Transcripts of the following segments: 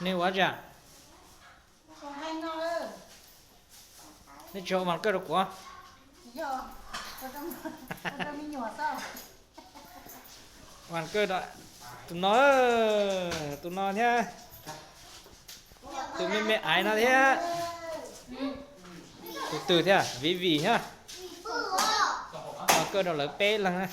Nej ua cas? Nej tsis ua vas kawj rau kuv? Vas kawj rau tus no, tus no thiab, tus me me aiv no thiab. Tus twg thiab? Vim vim thiab. Vas kawj rau lawv peb leeg na.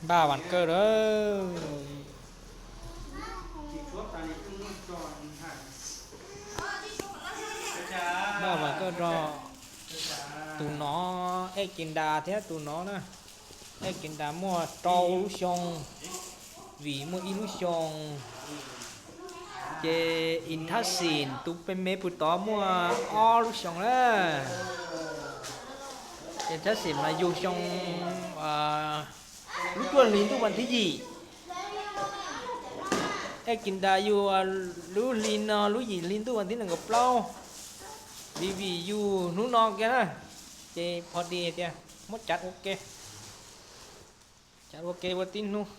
Npaj vas kawj lawm. Npaj vas kawj rau tus no, Ej Kis Nras thiab tus no na. Ej Kis Nras muaj rau lub xyoo, Vim muaj ib lub xyoo, ces Inthasins tus peb me puag tod muaj ob lub xyoo na. Inthasins mas yug xyoo lub cuaj hli ntuj vas thib yim. Ej Kis Nras yug lub hli no lub yim hli ntuj vas thib nees nkaum plaub. Vim Vim yug hnub no kiag na, ces pho di tias muab cav ua ke, cav ua ke ua tib hnub.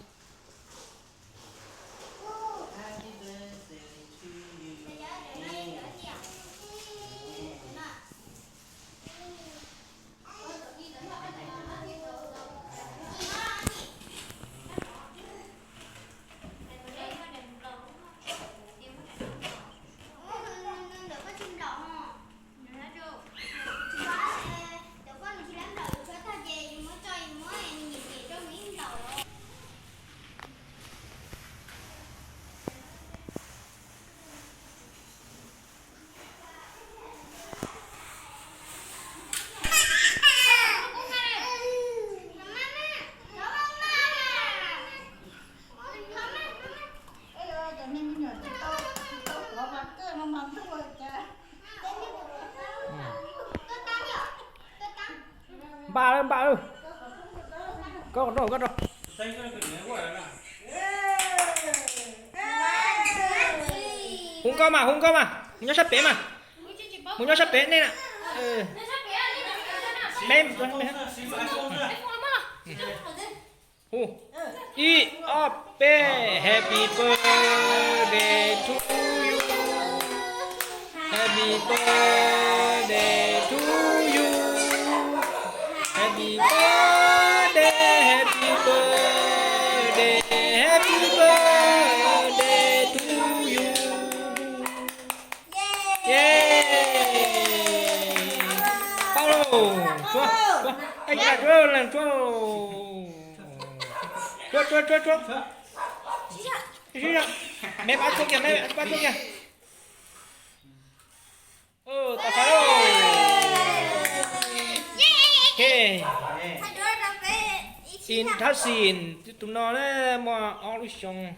Npaj lawm, npaj lawm. Koj rau, koj rau. Hu nkauj mas, hu nkauj mas, mus nyob sab pem mas. Mus nyob sab pem nej na. Peb, hu. Ib, ob, peb. Happy birthday to you. Happy birthday to you. Happy birthday, happy birthday, happy birthday to you. Pauj lauj, tshuab, tshuab, leej tshuab lauj. Tshuab, tshuab, tshuab, tshuab. Me pab tshuab kiag, me pab tshuab kiag. Tau qab lauj. Inthasins tus no na muaj ob lub xyoo.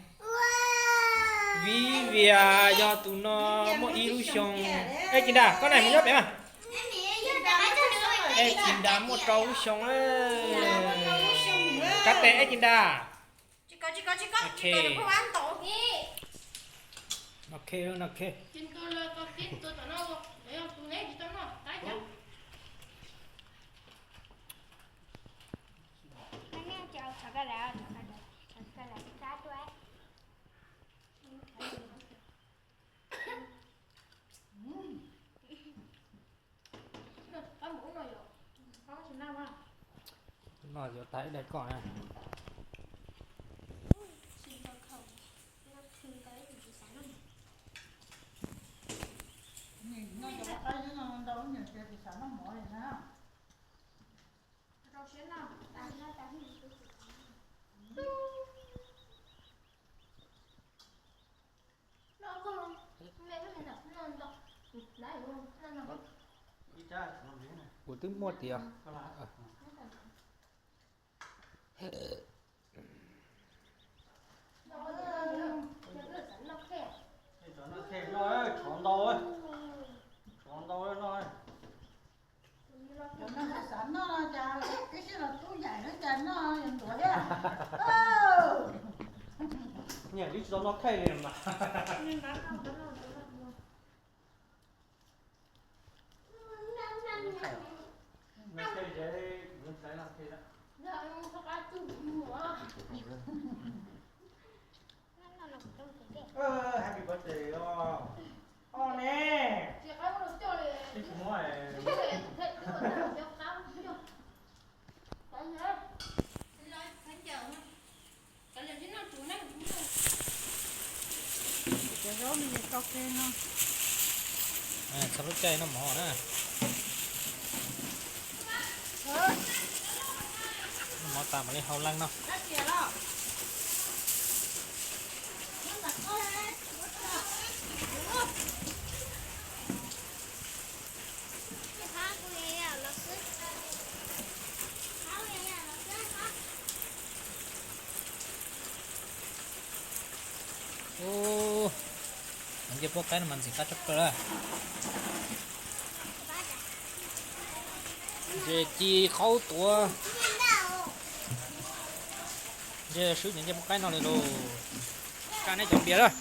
Vim Vias yog tus no muaj ib lub xyoo. Ej Kis Nras, koj na mus nyob pem mas. Ej Kis Nras muaj rau lub xyoo. Kav tes Ej Kis Nras. Ok, ok. No yuav tag ib daim kom na. Kuv twb muaj tias. Cov no xav noj no cas ib sij los tub yaim no cas noj yuav ntuav thiab. Niam twb tsis tau noj thaij li mas. Happy birthday os. Os ne. Tsis muab. Cov zaub me nyuam tau ke no. Txog lub caij noj mov na. Noj mov tas mam li hau leej no. Ub, ncej puab qaib no mas ntxim qab tshaj plaws lawm. Ntses ci qaub tuav. Ntses swb cov ncej puab qaib no li lauj. Kaj neb cov npias lawm.